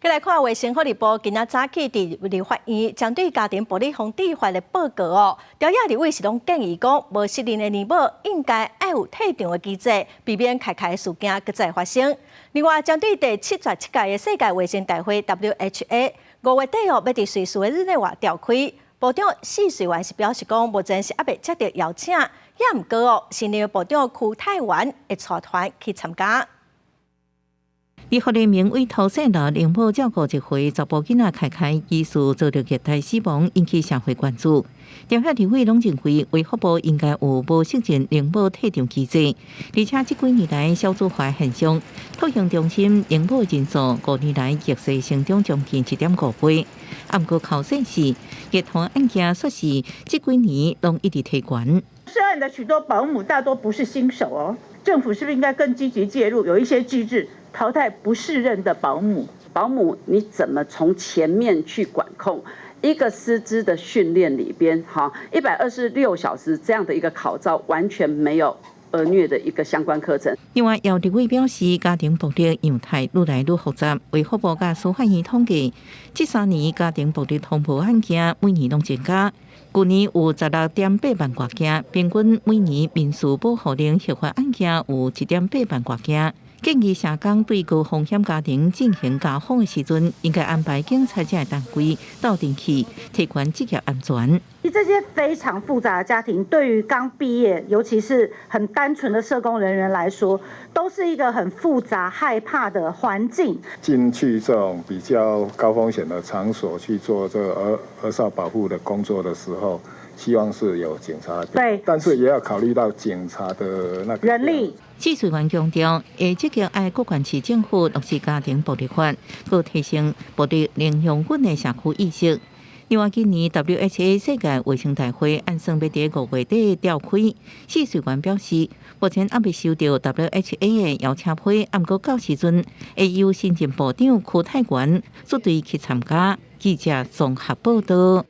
再來看衛生福利部今仔早起佇立法院針對家庭暴力防治法的報告哦，朝野立委是攏建議講，無適任的奶母應該愛有退場的機制，避免開開事件閣再發生。另外，針對第77屆的世界衛生大會 WHA 5月底哦，欲佇瑞士的日內瓦召開，部長謝瑞元是表示講，目前是猶未接著邀請，也毋過哦，新任部長邱泰源會帶團去參加。醫護聯盟委託設立寧母照顧一歲查埔囡仔開開疑似遭著虐待死亡，引起社會關注。朝野立委攏認為，衛福部應該有無適任寧母退場機制。而且這幾年來少子化現象，托嬰中心寧母人數5年來逆勢成長將近1.5倍。啊，毋過口說是虐童案件，說是這幾年攏一直提懸。涉案的許多保姆大多不是新手哦，政府是不是應該更積極介入，有一些機制淘汰不適任的保姆？保姆你怎麼從前面去管控？一個師資的訓練裡邊，哈，126小時這樣的一個考照，完全沒有兒虐的一個相關課程。另外，姚立委表示，家庭暴力樣態愈來愈複雜。衛福部佮司法院統計，這3年家庭暴力通報案件每年攏增加，舊年有16.8萬外件，平均每年民事保護令核發案件有1.8萬外件。建議社工對高風險家庭進行家訪的時陣，應該安排警察這个單位鬥陣去，提懸職業安全。這些非常複雜的家庭，對於剛畢業，尤其是很單純的社工人員來說，都是一個很複雜、害怕的環境。進去這種比較高風險的場所去做這個兒少保護的工作的時候，希望是有警察，但是也要考慮到警察的那個人力。謝瑞元強調，會積極愛各縣市政府落實家庭暴力法，閣提升暴力零容忍的社區意識。另外，今年 WHA 世界衛生大會按算欲佇5月底召開。謝瑞元表示，目前猶未收到 WHA 的邀請批，毋過到時陣會由新任部長邱泰源率隊去參加。記者綜合報道。